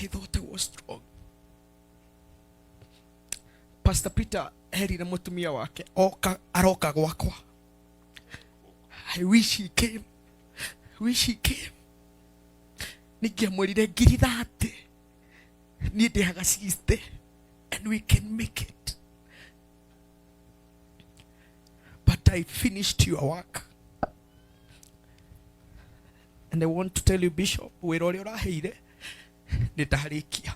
I thought I was strong. Pastor Peter erire mutumia wake oka aroka gwakwa. I wish he came. Wish he came. Ningĩamwĩrire 30,000, niĩ ndĩhaga 60 and we can make it. But I finished your work. And I want to tell you, Bishop, wĩra ũrĩa ũraheire nĩ ndarĩkia.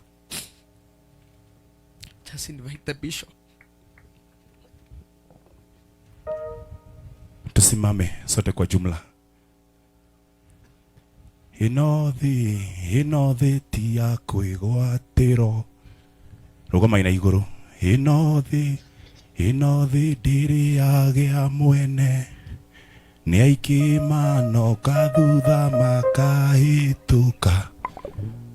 Just invite the bishop. Tusimame sote kwa jumla. Ĩno thĩ, ĩno thĩ ti ya kwĩgwatĩrwo. Rũgamai na igũrũ. Ĩno thĩ, ĩno thĩ ndĩrĩ yagĩa mwene. Nĩ aingĩ manoka thutha makahĩtũka.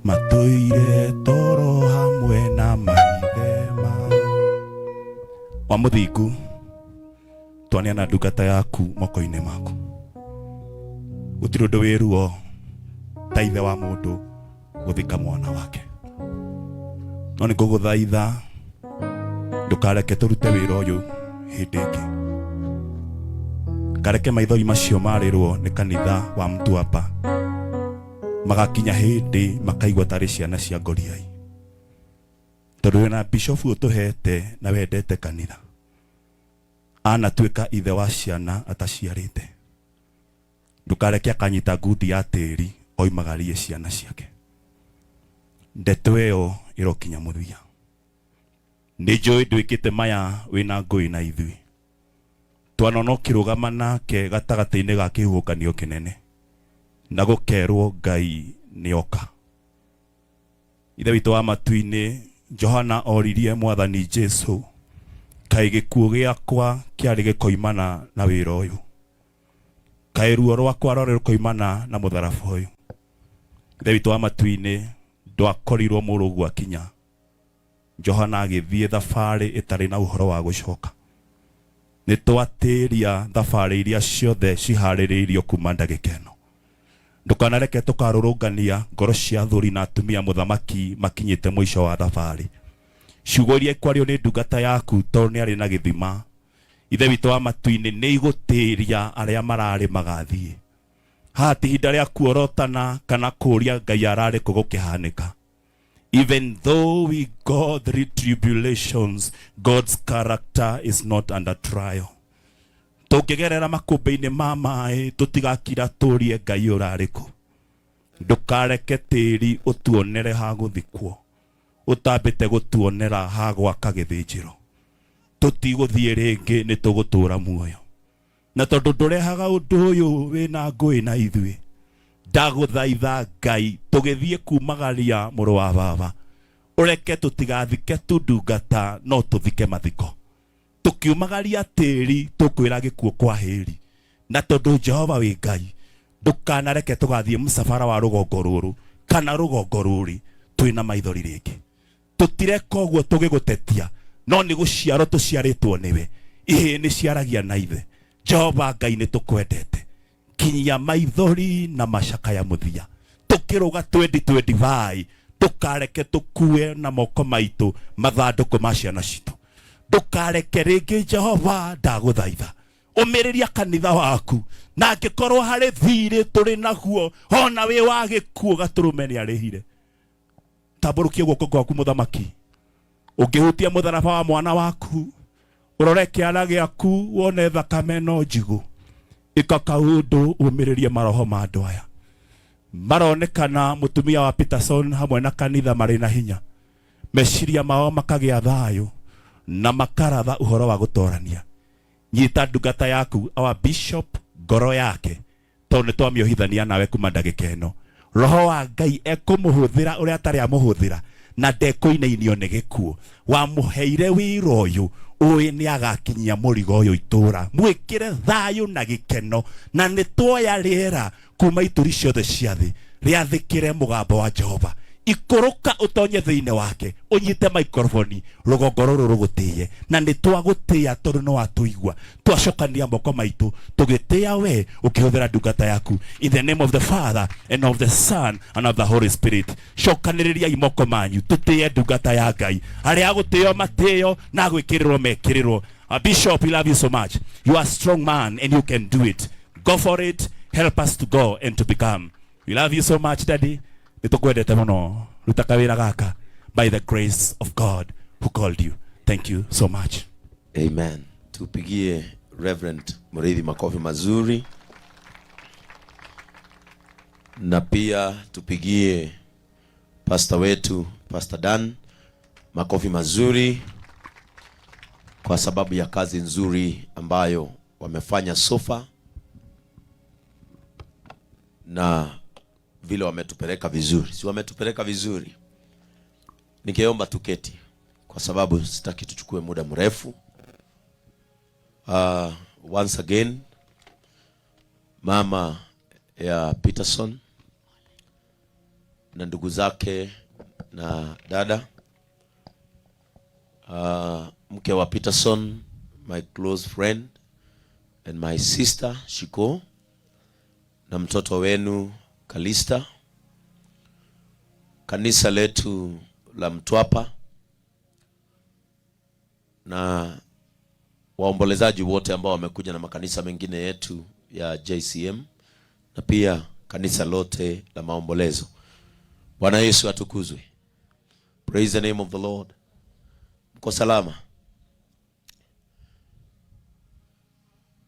Matũire toro hamwe na maithe mao. Wa mũthingu, twaneana ndungata yaku moko-inĩ maku. Gũtirĩ ũndũ wĩ ruo ta ithe wa mũndũ gũthika mwana wake. No nĩ ngũgũthaitha ndũkareke tũrute wĩra ũyũ hĩndĩ ĩngĩ. Kareke maithori macio marĩrwo nĩ kanitha wa Mtwapa magakinya hĩndĩ makaigua tarĩ ciana cia ngoriai. Tondũ wĩna bishofu ũtũhete na wendete kanitha, anatuĩka ithe wa ciana ataciarĩte. Ndũkareke akanyita ngundi ya tĩri oimagarie ciana ciake. Ndeto ĩyo ĩrokinya mũthia. Nĩ njũĩ ndwĩkĩte maya wĩna ngũĩ na ithuĩ. Twanona ũkĩrũgama nake gatagatĩ-inĩ ga kĩhuhũkanio kĩnene na gũkerwo Ngai nĩoka. Ithe witũ wa matu-inĩ, Johana oririe Mwathani Jesu, kaĩ gĩkuũ gĩakwa kĩarĩ gĩkoimana na wĩra ũyũ? Kaĩ ruo rwakwa rwarĩ rũkoimana na mũtharaba ũyũ? Ithe witũ wa matu-inĩ, ndwakorirwo mũrũguo akinya. Johana agĩthiĩ thabarĩ ĩtarĩ na ũhoro wa gũcoka. Nĩ twatĩria thabarĩ iria ciothe ciharĩrĩirio kuma ndagĩka ĩno. Ndũkanareke tũkarũrũngania ngoro cia athuri na atumia mũthamaki makinyĩte mũico wa thabarĩ. Ciugo iria ikwario nĩ ndungata yaku tondũ nĩ arĩ na gĩthima. Ithe witũ wa matu-inĩ, nĩ igũtĩria arĩa mararĩ magathiĩ. Haha ti ihinda rĩa kuorotana kana kũũria Ngai ararĩ kũ gũkĩhanĩka. Even though we go through tribulations, God's character is not under trial. Tũngĩgerera makũmbĩ-inĩ ma maĩ, tũtigakira tũrie Ngai ũrarĩ kũ. Ndũkareke tĩri ũtuonere ha gũthikwo, ũtambĩte gũtuonera ha gwaka gĩthĩnjĩro. Tũtigũthiĩ rĩngĩ, nĩ tũgũtũra muoyo. Na tondũ ndũrehaga ũndũ ũyũ wĩna ngũĩ na ithuĩ, ndagũthaitha Ngai tũgĩthiĩ kumagaria mũrũ wa baba, ũreke tũtigathike tu ndungata, no tũthike mathiko. Tũkiumagaria tĩri tũkwĩra gĩkuũ kwa hĩri. Na tondũ Jehova wĩ Ngai, ndũkanareke tũgathiĩ mũcabara wa rũgongo rũrũ kana rũgongo rũrĩ twĩna maithori rĩngĩ. Tũtireka ũguo tũgĩgũtetia, no nĩ gũciarwo tũciarĩtwo nĩwe. Ihĩĩ nĩ ciaragia na ithe. Jehova Ngai nĩ tũkwendete. Kinyia maithori na macakaya mũthia. Tũkĩrũga 2025, ndũkareke tũkue na moko maitũ mathandũkũ ma ciana citũ. Ndũkareke rĩngĩ Jehova, ndagũthaitha ũmĩrĩria kanitha waku, na angĩkorwo harĩ thirĩ tũrĩ naguo ona wĩ wa gĩkuũ, gatũrũme nĩ arĩhire. Tambũrũkia guoko gwaku mũthamaki, ũngĩhutia mũtharaba wa mwana waku, ũrore kĩara gĩaku wone thakame no njigũ. Ĩka kaũndũ ũmĩrĩrie maroho ma andũ aya. Maronekana mũtumia wa Peterson hamwe na kanitha marĩ na hinya, meciria mao makagĩa thayũ na makaratha ũhoro wa gũtorania. Nyita ndungata yaku our bishop ngoro yake, tondũ nĩ twamĩohithania nawe kuma ndagĩka ĩno. Roho wa Ngai ekũmũhũthĩra ũrĩa atarĩ amũhũthĩra, na ndekũinainio nĩ gĩkuũ. Wamũheire wĩra ũyũ ũĩ nĩ agakinyia mũrigo ũyũ itũra, mwĩkĩre thayũ na gĩkeno, na nĩ tuoya rĩera kuma ituri ciothe cia thĩ rĩathĩkĩre mũgambo wa Jehova. Ikũrũka ũtonye thĩinĩ wake, ũnyite microphone, rũgongo rũrũ rũgũtĩye, na nĩ twagũtĩya tondũ nĩ watũigua. Twacokania moko maitũ tũgĩtĩya we ũkĩhũthĩra ndungata yaku. In the name of the Father and of the Son and of the Holy Spirit. Cokanĩrĩriai moko manyu tũtĩye ndungata ya Ngai. Arĩa agũtĩo matĩyo na agwĩkĩrĩrwo mekĩrĩrwo. Bishop, we love you so much. You are a strong man and you can do it. Go for it. Help us to go and to become. We love you so much, Daddy. Nĩtũkwendete mũno. Ruta kawĩra gaka by the grace of God who called you. Thank you so much. Amen. Tupigie Reverend Muriithi makofi mazuri, na pia tupigie pastor wetu Pastor Dan makofi mazuri kwa sababu ya kazi nzuri ambayo wamefanya so far na vile wametupeleka vizuri. Si wametupeleka vizuri? Ningeomba tuketi kwa sababu sitaki tuchukue muda mrefu. Once again, mama ya Peterson na ndugu zake na dada, mke wa Peterson, my close friend and my sister Shiko, na mtoto wenu Kalista, kanisa letu la Mtwapa na waombolezaji wote ambao wamekuja na makanisa mengine yetu ya JCM na pia kanisa lote la maombolezo. Bwana Yesu atukuzwe. Praise the name of the Lord. Mko salama?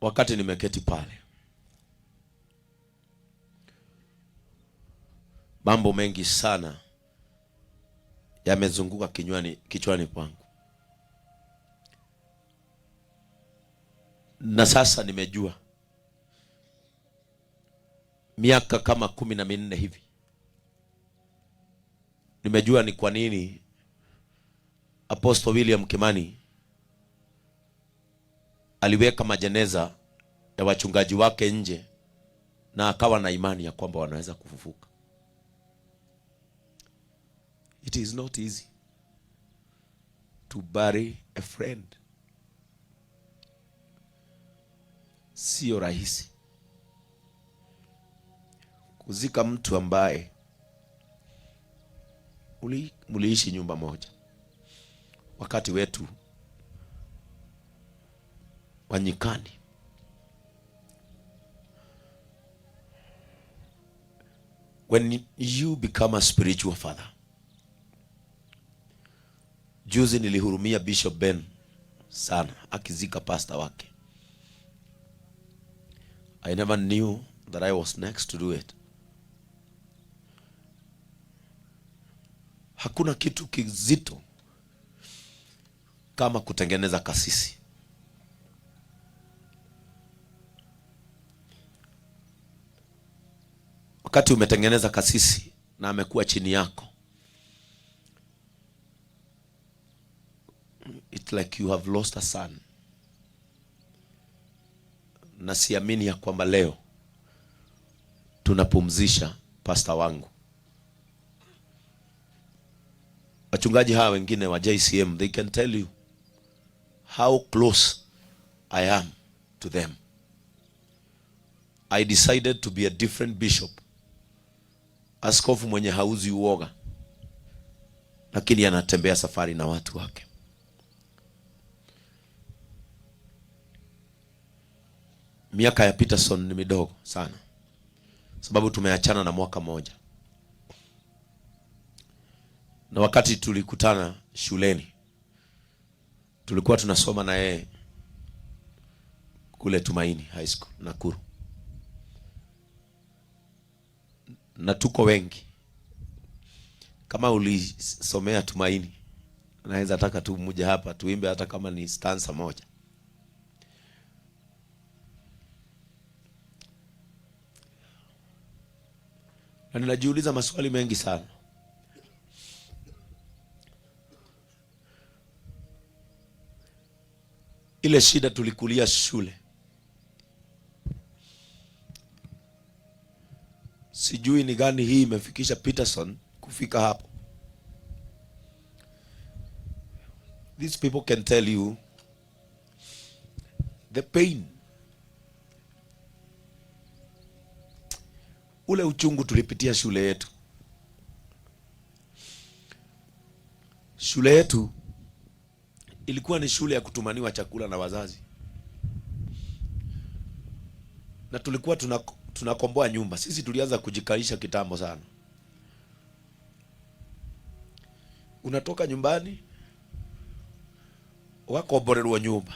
Wakati nimeketi pale, mambo mengi sana yamezunguka kichwani kwangu. Na sasa nimejua miaka kama 14 hivi, nimejua ni kwa nini Apostle William Kimani aliweka majeneza ya wachungaji wake nje na akawa na imani ya kwamba wanaweza kufufuka. It is not easy to bury a friend. Sio rahisi kuzika mtu ambaye muliishi nyumba moja. Wakati wetu wa nyikani, when you become a spiritual father. Juzi nilihurumia Bishop Ben sana akizika pastor wake. I never knew that I was next to do it. Hakuna kitu kizito kama kutengeneza kasisi. Wakati umetengeneza kasisi na amekuwa chini yako, it's like you have lost a son. Na siamini ya kwamba leo tunapumzisha pastor wangu. Wachungaji hawa wengine wa JCM, they can tell you how close I am to them. I decided to be a different bishop. Askofu mwenye hauzi uoga, lakini anatembea safari na watu wake. Miaka ya Peterson ni midogo sana, sababu tumeachana na mwaka moja. Na wakati tulikutana shuleni, tulikuwa tunasoma na yeye kule Tumaini High School Nakuru. Na tuko wengi. Kama ulisomea Tumaini, naweza taka tu mmoja hapa tuimbe hata kama ni stanza moja. Na ninajiuliza maswali mengi sana. Ile shida tulikulia shule, sijui ni gani hii imefikisha Peterson kufika hapo. These people can tell you the pain, ule uchungu tulipitia shule yetu. Shule yetu ilikuwa ni shule ya kutumaniwa chakula na wazazi, na tulikuwa tunakomboa nyumba. Sisi tulianza kujikalisha kitambo sana. Unatoka nyumbani wakomborerwa nyumba,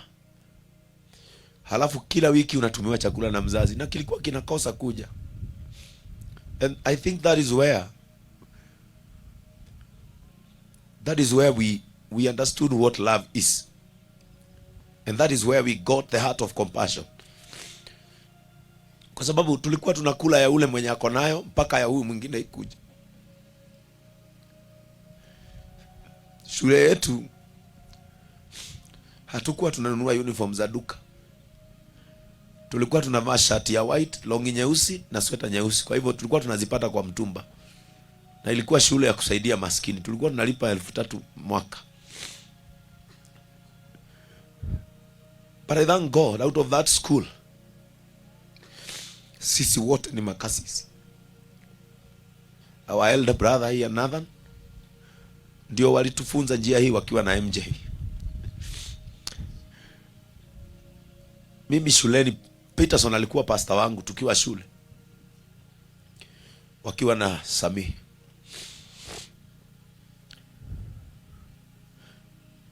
halafu kila wiki unatumiwa chakula na mzazi, na kilikuwa kinakosa kuja. And I think that is where we understood what love is, and that is where we got the heart of compassion, kwa sababu tulikuwa tunakula ya ule mwenye ako nayo mpaka ya huyu mwingine ikuje. Shule yetu hatukuwa tunanunua uniform za duka, tulikuwa tunavaa shati ya white, longi nyeusi na sweta nyeusi. Kwa hivyo tulikuwa tunazipata kwa mtumba, na ilikuwa shule ya kusaidia maskini. Tulikuwa tunalipa 3,000 mwaka. But I thank God, out of that school sisi wote ni makasisi. Our elder brother here, Nathan, ndio walitufunza njia hii wakiwa na MJ. Mimi shuleni, Peterson alikuwa pastor wangu tukiwa shule, wakiwa na Sami.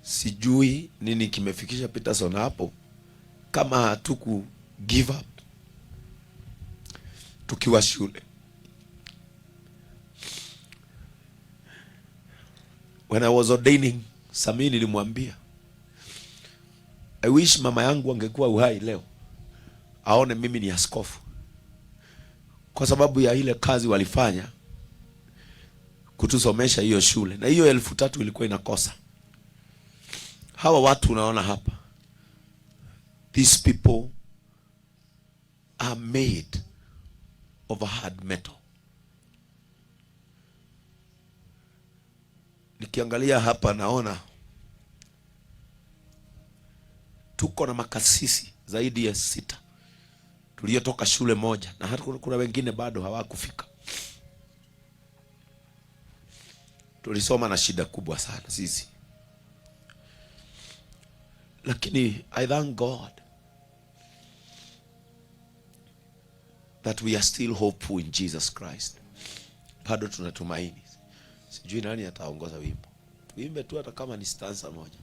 Sijui nini kimefikisha Peterson hapo, kama hatuku give up tukiwa shule. When I was ordaining Sami, nilimwambia, "I wish mama yangu angekuwa uhai leo aone mimi ni askofu," kwa sababu ya ile kazi walifanya kutusomesha hiyo shule, na hiyo 3,000 ilikuwa inakosa. Hawa watu unaona hapa, these people are made of a hard metal. Nikiangalia hapa naona tuko na makasisi zaidi ya sita tuliotoka shule moja, na hata kuna wengine bado hawakufika. Tulisoma na shida kubwa sana sisi, lakini I thank God that we are still hopeful in Jesus Christ. Bado tunatumaini. Sijui nani ataongoza wimbo, tuimbe tu hata kama ni stanza moja.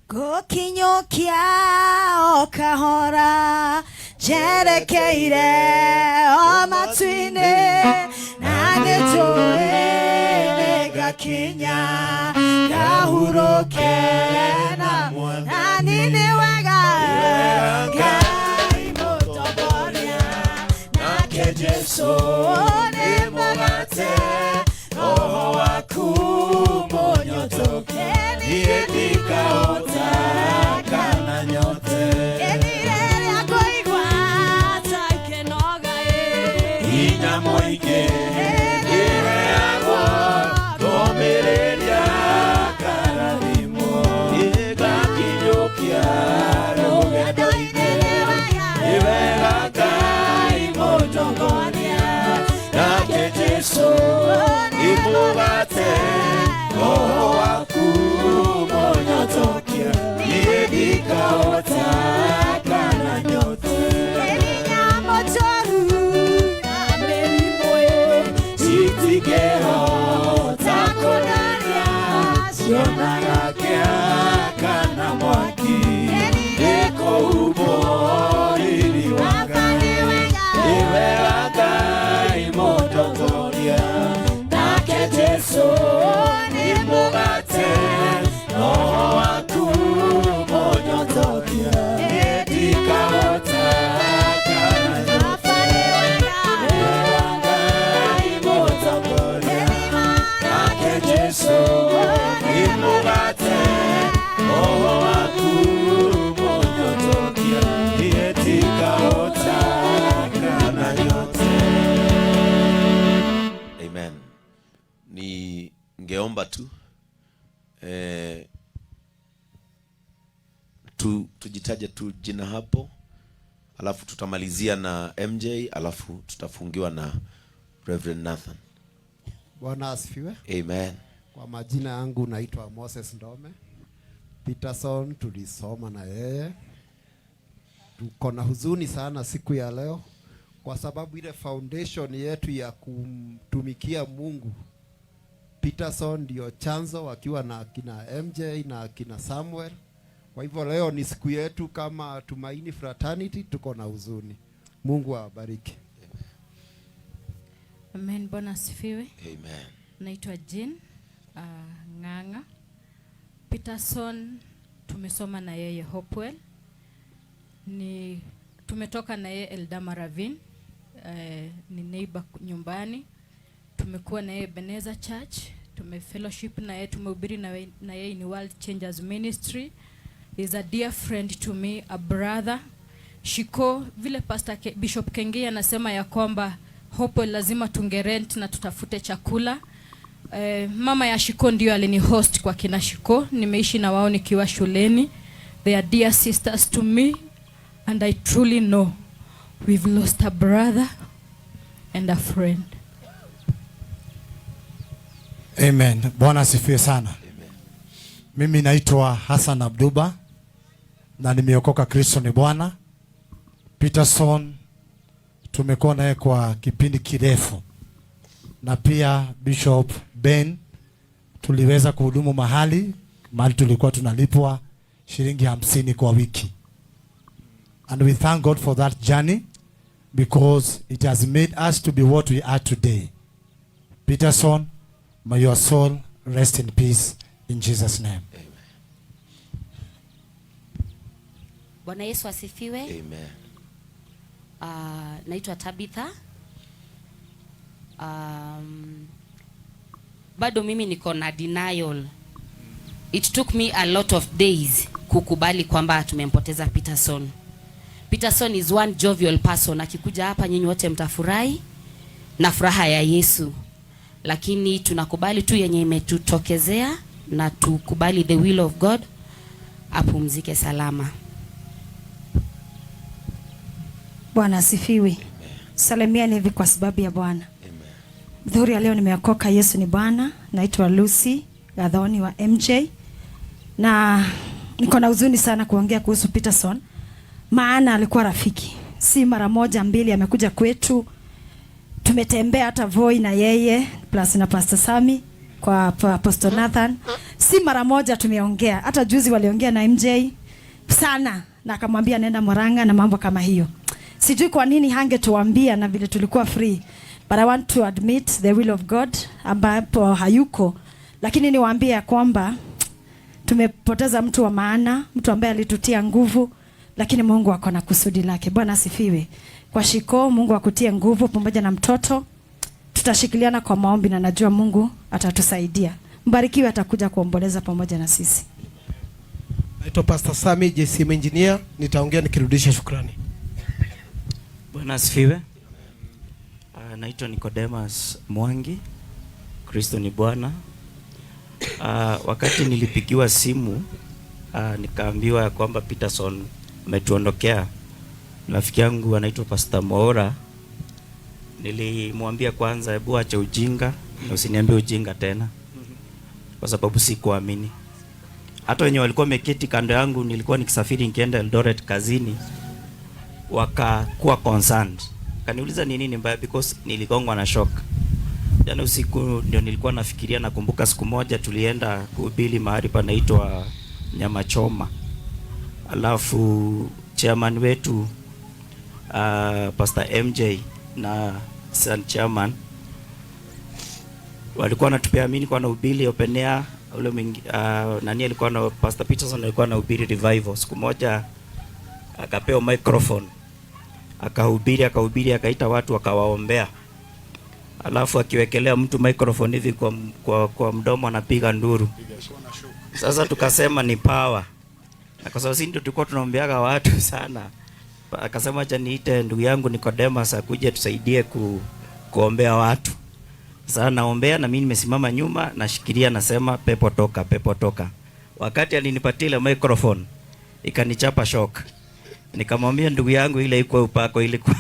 Gũkinyũkia o kahora njerekeire o matu-inĩ, na nĩnjũĩ nĩngakinya ngahurũke na nĩ wega Ngai mũtongoria, nake Jesũ nĩ mũgate, roho waku mũnyotoke, niĩ ndikahota kana nyote rĩrĩa ngũigua ta ngĩnoga Hinya mũingĩ ĩheagwo ngomĩrĩria karathimwo ngakinyũkia rũgendo-inĩ. Nĩ wega Ngai mũtongoria, nake Jesũ nĩ mũgate, roho waku mũnyotokia, niĩ ndikahota kana nyote. Nyamũ njũru na mĩrimũ citingĩhota kũnaria cionaga kĩa kana mwaki ĩkũhumbwo riri wa Ngai. Nĩ wega Ngai mũtongoria, nake Jesũ nĩ mũgate, roho waku mũnyotokia, niĩ ndikahota kana nyote. Nĩ wega Ngai mũtongoria, nake Jesũ nĩ mũgate. Tujitaje tu jina hapo, alafu tutamalizia na MJ, alafu tutafungiwa na Reverend Nathan. Bwana asifiwe. Amen. Kwa majina yangu naitwa Moses Ndome. Peterson tulisoma na yeye. Tuko na huzuni sana siku ya leo kwa sababu ile foundation yetu ya kumtumikia Mungu, Peterson ndio chanzo, wakiwa na akina MJ na akina Samuel. Kwa hivyo leo ni siku yetu kama Tumaini Fraternity, tuko na huzuni. Mungu awabariki. Amen. Bwana asifiwe. Amen. Naitwa Jean Ng'ang'a. Peterson tumesoma na yeye Hopewell. Ni tumetoka na yeye Eldama Ravine. Ni neighbor nyumbani. Tumekuwa na yeye Ebenezer Church, tumefellowship na yeye, tumehubiri na yeye in World Changers Ministry. Is a dear friend to me, a brother. Shiko, vile Pastor Bishop Kengei anasema ya kwamba Hopewell lazima tungerent na tutafute chakula. Mama ya Shiko ndio alini host kwa kina Shiko. Nimeishi na wao nikiwa shuleni. They are dear sisters to me and I truly know we've lost a brother and a friend. Amen. Bwana asifiwe sana. Amen. Mimi naitwa Hassan Abduba na nimeokoka, Kristo ni Bwana. Peterson tumekuwa naye kwa kipindi kirefu, na pia Bishop Ben tuliweza kuhudumu mahali mahali tulikuwa tunalipwa shilingi 50 kwa wiki, and we thank God for that journey because it has made us to be what we are today. Peterson, may your soul rest in peace in Jesus' name. Bwana Yesu asifiwe. Amen. Naitwa Tabitha. Bado mimi niko na denial. It took me a lot of days kukubali kwamba tumempoteza Peterson. Peterson is one jovial person. Akikuja hapa nyinyi wote mtafurahi na furaha ya Yesu. Lakini tunakubali tu yenye imetutokezea na tukubali the will of God. Apumzike salama. Bwana asifiwe. Salimiani hivi kwa sababu ya Bwana. Dhuhuri ya leo nimeokoka, Yesu ni Bwana. Naitwa Lucy Gathoni wa MJ. Na niko na huzuni sana kuongea kuhusu Peterson, maana alikuwa rafiki. Si mara moja mbili amekuja kwetu. Tumetembea hata Voi na yeye plus na Pastor Sami kwa Apostle Nathan. Si mara moja tumeongea. Hata juzi waliongea na MJ sana na akamwambia nenda Murang'a na mambo kama hiyo. Sijui kwa nini hangetuambia na vile tulikuwa free. But I want to admit the will of God ambapo hayuko. Lakini niwaambie ya kwamba tumepoteza mtu wa maana, mtu ambaye alitutia nguvu, lakini Mungu ako na kusudi lake. Bwana asifiwe. Kwa Shiko, Mungu akutie nguvu pamoja na mtoto. Tutashikiliana kwa maombi na najua Mungu atatusaidia. Mbarikiwe, atakuja kuomboleza pamoja na sisi. Naitwa Pastor Sami, JCM Engineer, nitaongea nikirudisha shukrani. Bwana asifiwe. Naitwa Nicodemus Mwangi. Kristo ni Bwana. Wakati nilipigiwa simu nikaambiwa ya kwamba Peterson ametuondokea, rafiki yangu anaitwa Pastor Moora, nilimwambia kwanza, hebu acha ujinga na usiniambie ujinga tena, kwa sababu sikuamini. Hata wenye walikuwa wameketi kando yangu, nilikuwa nikisafiri nikienda Eldoret kazini, wakakuwa concerned, kaniuliza ni nini mbaya, because niligongwa na shock jana usiku. Ndio nilikuwa nafikiria, nakumbuka siku moja tulienda kuhubiri mahali panaitwa Nyama Choma, alafu chairman wetu Pastor MJ na San chairman walikuwa wanatupea, mimi nilikuwa nahubiri open air, ule mwingi, nani alikuwa na Pastor Peterson alikuwa anahubiri revival. Siku moja akapewa microphone akahubiri, akahubiri, akaita watu akawaombea, alafu akiwekelea mtu microphone hivi kwa mdomo anapiga nduru. Sasa tukasema ni power, na kwa sababu sisi ndio tulikuwa tunaombeaga watu sana, akasema acha niite ndugu yangu Nicodemus akuje tusaidie kuombea watu. Sasa naombea na mimi nimesimama nyuma nashikilia, nasema pepo toka, pepo toka. Wakati alinipatia ile microphone ikanichapa shock. Nikamwambia ndugu yangu, ile iko upako, ilikuwa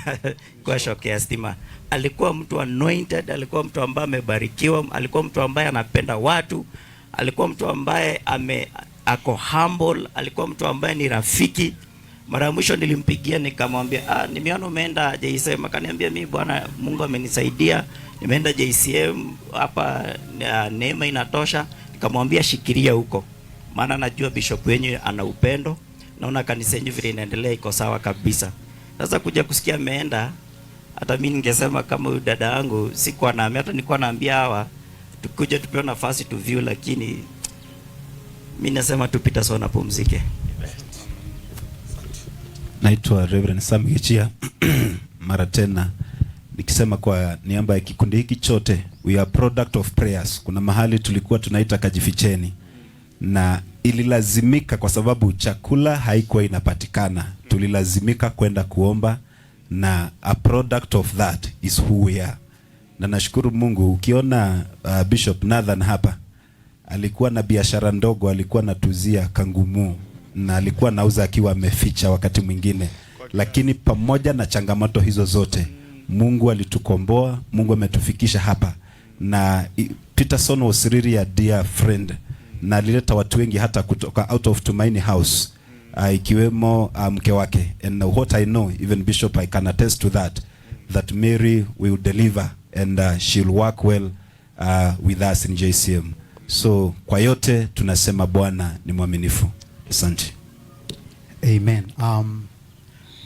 kwa shock ya stima. Alikuwa mtu anointed, alikuwa mtu ambaye amebarikiwa, alikuwa mtu ambaye anapenda watu, alikuwa mtu ambaye ako humble, alikuwa mtu ambaye ni rafiki. Mara ya mwisho nilimpigia nikamwambia, nimeona umeenda JCM. Akaniambia, mimi bwana, Mungu amenisaidia, nimeenda JCM hapa, neema inatosha. Nikamwambia shikilia huko, maana najua bishop wenyu ana upendo, naona kanisa yenu vile inaendelea iko sawa kabisa. Sasa kuja kusikia ameenda, hata mimi ningesema kama huyu dada yangu, sikuwa naambia, hata nilikuwa naambia hawa tukuje tupewe nafasi tu view, lakini mimi nasema tu Peterson apumzike. Naitwa Reverend Sam Gichia. Mara tena nikisema kwa niaba ya kikundi hiki chote, we are product of prayers. Kuna mahali tulikuwa tunaita kajificheni, na ililazimika kwa sababu chakula haikuwa inapatikana, tulilazimika kwenda kuomba, na a product of that is who we are. Na nashukuru Mungu, ukiona Bishop Nathan hapa alikuwa na biashara ndogo, alikuwa anatuzia kangumu na alikuwa anauza akiwa ameficha wakati mwingine, lakini pamoja na changamoto hizo zote Mungu alitukomboa, Mungu ametufikisha hapa. Na Peterson was really a dear friend, na alileta watu wengi hata kutoka out of Tumaini House, ikiwemo mke wake. And what I know, even Bishop, I can attest to that, that Mary will deliver and she'll work well with us in JCM. So kwa yote tunasema Bwana ni mwaminifu. Asante. Amen.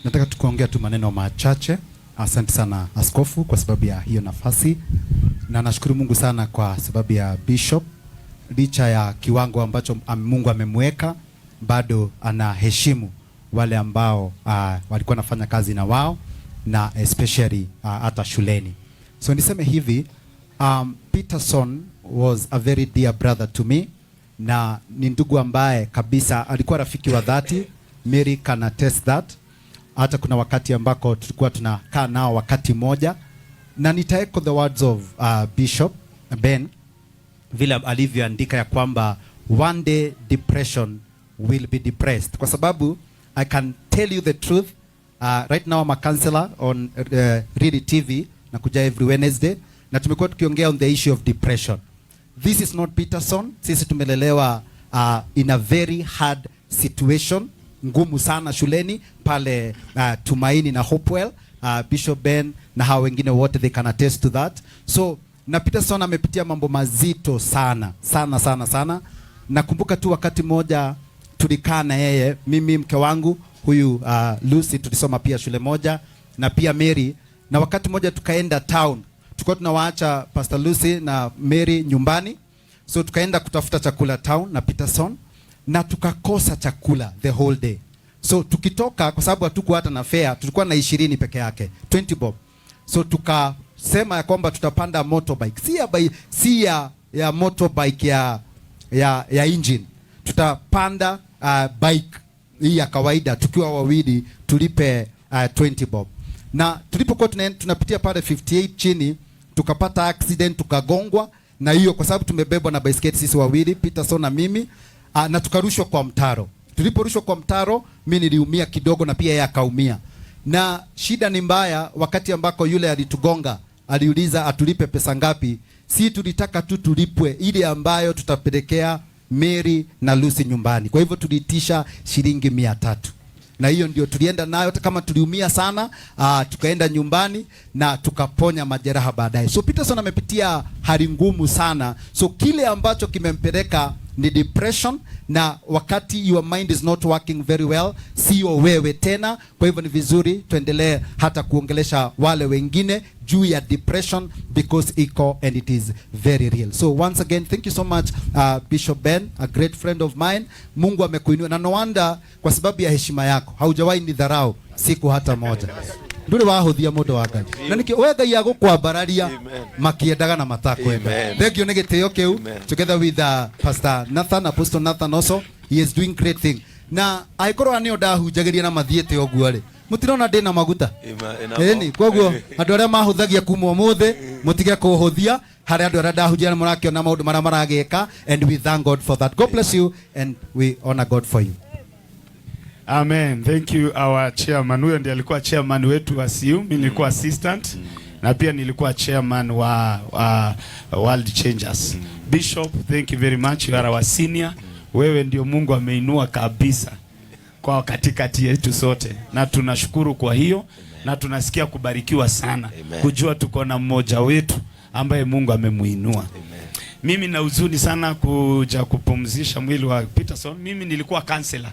Nataka tukuongea tu maneno machache. Asante sana askofu kwa sababu ya hiyo nafasi, na nashukuru Mungu sana kwa sababu ya bishop. Licha ya kiwango ambacho Mungu amemweka, bado anaheshimu wale ambao walikuwa wanafanya kazi na wao, na especially hata shuleni. So niseme hivi, Peterson was a very dear brother to me, na ni ndugu ambaye kabisa alikuwa rafiki wa dhati. Mary can attest that. Hata kuna wakati ambako tulikuwa tunakaa nao wakati moja, na nitaecho the words of Bishop Ben vile alivyoandika ya kwamba one day depression will be depressed, kwa sababu I can tell you the truth, right now I'm a counselor on Riri TV na kuja every Wednesday, na tumekuwa tukiongea on the issue of depression. This is not Peterson. Sisi tumelelewa in a very hard situation, ngumu sana shuleni pale Tumaini na Hopewell. Bishop Ben na hao wengine wote, they can attest to that. So na Peterson amepitia mambo mazito sana sana sana sana. Nakumbuka tu wakati mmoja tulikaa na yeye, mimi, mke wangu huyu Lucy, tulisoma pia shule moja na pia Mary, na wakati mmoja tukaenda town, tulikuwa tunawaacha Pastor Lucy na Mary nyumbani, so tukaenda kutafuta chakula town na Peterson, na tukakosa chakula the whole day. So tukitoka, kwa sababu hatukuwa hata na fare, tulikuwa na 20 peke yake, 20 bob. So tukasema ya kwamba tutapanda motorbike, si ya motorbike ya engine, tutapanda bike hii ya kawaida tukiwa wawili, tulipe 20 bob. Na tulipokuwa tunapitia pale 58 chini, tukapata accident, tukagongwa na hiyo, kwa sababu tumebebwa na baiskeli sisi wawili, Peterson na mimi, na tukarushwa kwa mtaro. Tuliporushwa kwa mtaro, mi niliumia kidogo na pia yeye akaumia. Na shida ni mbaya, wakati ambako yule alitugonga aliuliza atulipe pesa ngapi, si tulitaka tu tulipwe ile ambayo tutapelekea Mary na Lucy nyumbani. Kwa hivyo tuliitisha shilingi 300, na hiyo ndio tulienda nayo, hata kama tuliumia sana, tukaenda nyumbani na tukaponya majeraha baadaye. So Peterson amepitia hali ngumu sana, so kile ambacho kimempeleka ni depression, na wakati your mind is not working very well, sio wewe tena. Kwa hivyo ni vizuri tuendelee hata kuongelesha wale wengine juu ya depression because iko and it is very real. So once again, thank you so much, Bishop Ben, a great friend of mine. Mungu amekuinua, na no wonder, kwa sababu ya heshima yako haujawahi ni dharau siku hata moja. Nduri wahuthia mundu wa Ngai, na nikio we Ngai agukwambararia makiendaga na matakwenda. Amen. Thank you nĩ gĩtĩo kĩu. Amen. Together with Pastor Nathan, Apostle Nathan also, he is doing great thing. Na angĩkorwo nĩo ndahunjagĩria na mathiĩte ũguo rĩ, mũtirona ndĩna maguta. Ĩni, koguo andũ arĩa mahũthagia kuma ũmũthĩ mũtige kũhũthia. Harĩ andũ arĩa ndahunjia na mũrakĩona maũndũ marĩa maragĩka, and we thank God for that. God bless you and we honor God for you. Amen. Thank you, our chairman. Huyo ndiye alikuwa chairman wetu wa CU, mimi nilikuwa assistant na pia nilikuwa chairman wa World Changers. Bishop, thank you very much. You are our senior. Wewe ndio Mungu ameinua kabisa kwa katikati yetu sote, na tunashukuru kwa hiyo, na tunasikia kubarikiwa sana Amen. Kujua tuko na mmoja wetu ambaye Mungu amemuinua. Mimi na huzuni sana kuja kupumzisha mwili wa Peterson. Mimi nilikuwa counselor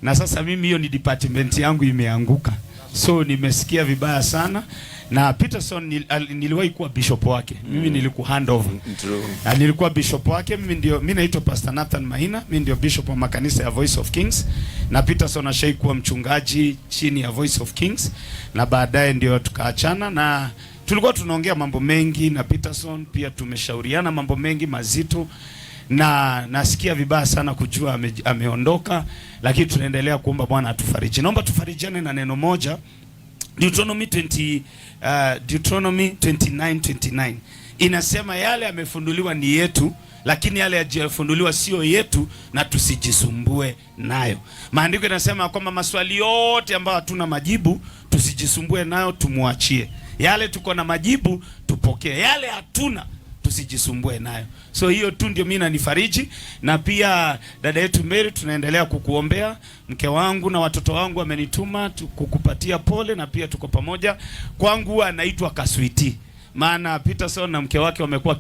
na sasa mimi hiyo ni department yangu imeanguka, so nimesikia vibaya sana. Na Peterson niliwahi kuwa bishop wake, mimi nilikuwa hand over True. Na nilikuwa bishop wake. Mimi ndio, mimi naitwa Pastor Nathan Maina, mimi ndio bishop wa makanisa ya Voice of Kings, na Peterson ashai kuwa mchungaji chini ya Voice of Kings, na baadaye ndio tukaachana, na tulikuwa tunaongea mambo mengi na Peterson, pia tumeshauriana mambo mengi mazito na nasikia vibaya sana kujua ameondoka, lakini tunaendelea kuomba Bwana atufariji. Naomba tufarijiane na neno moja, Deuteronomy 29:29 inasema yale yamefunuliwa ni yetu, lakini yale yajafunuliwa sio yetu na tusijisumbue nayo. Maandiko inasema kwamba maswali yote ambayo hatuna majibu tusijisumbue nayo, tumwachie. Yale tuko na majibu tupokee, yale hatuna tusijisumbue nayo. So hiyo tu ndio mimi nanifariji, na pia dada yetu Mary, tunaendelea kukuombea. Mke wangu na watoto wangu wamenituma kukupatia pole, na pia tuko pamoja. Kwangu anaitwa Kaswiti, maana Peterson na mke wake wamekuwa